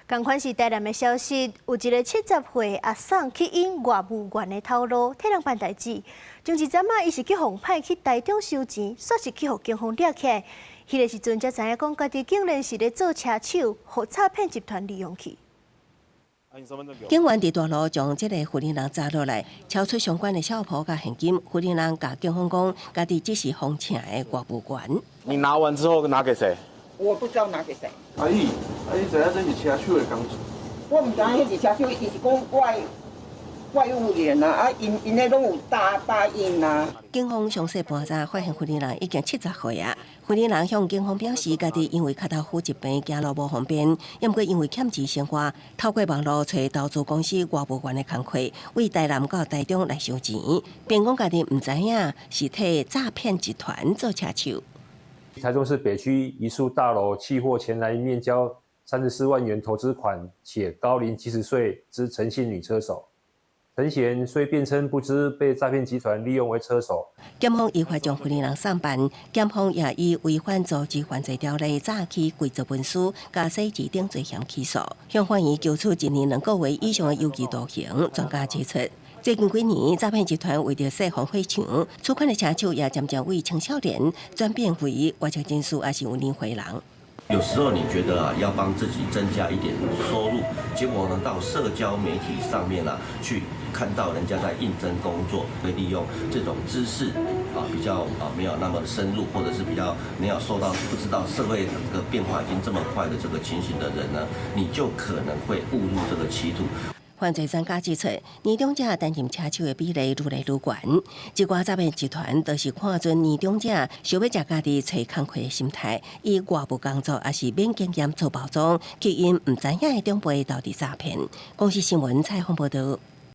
仝款是台南的消息，有一个70歲阿嬸去引外務員的頭路，替人辦代誌。前一陣仔，伊是去予派去台中收錢，煞是去予警方掠起來。彼個時陣才知影講，家己竟然是咧做車手，予詐騙集團利用去。警員佇大路將這個婦人抓落來，抄出相關的數簿佮現金。婦人共警方講，家己只是予請的外務員。你拿完之後拿給誰？我不知道拿給誰。阿姨，啊你知影這是車手的工作？我毋知影彼是車手，伊是講外務員啊，啊，𪜶彼攏有打印啊。警方詳細盤查，發現婦人已經70歲啊。婦人向警方表示，家己因為跤頭趺疾病行路無方便，毋過因為欠錢生活，透過網路揣投資公司外務員的工課，為台南到台中來收錢，並講家己毋知影是替詐騙集團做車手。台中市北區一處大樓起獲前來面交34萬元投資款，且高齡70歲之陳姓女車手。陳賢雖辯稱不知被詐騙集團利用為車手。檢方依法將婦人送辦，檢方也以違反組織犯罪條例詐欺規則文書佮洗錢等罪嫌起訴，向法院求處一年2個月以上的有期徒刑。專家指出，最近幾年詐騙集團為著設防火牆，此款的車手也漸漸為青少年轉變為外籍人士，抑是有年歲人。有時候你覺得啊，要幫自己增加一點收入，結果呢，到社交媒體上面啊，去看到人家在應徵工作，會利用這種知識啊，比較啊沒有那麼深入，或者是比較沒有受到不知道社會這個變化已經這麼快的這個情形的人呢，你就可能會誤入這個歧途。犯罪專家指出，年長者擔任車手的比例愈來愈懸。這寡詐騙集團都是看準年長者想欲食家己揣工課的心態，以外務工作抑是免經驗做包裝，吸引毋知影的長輩投佇詐騙。公視新聞採訪報導。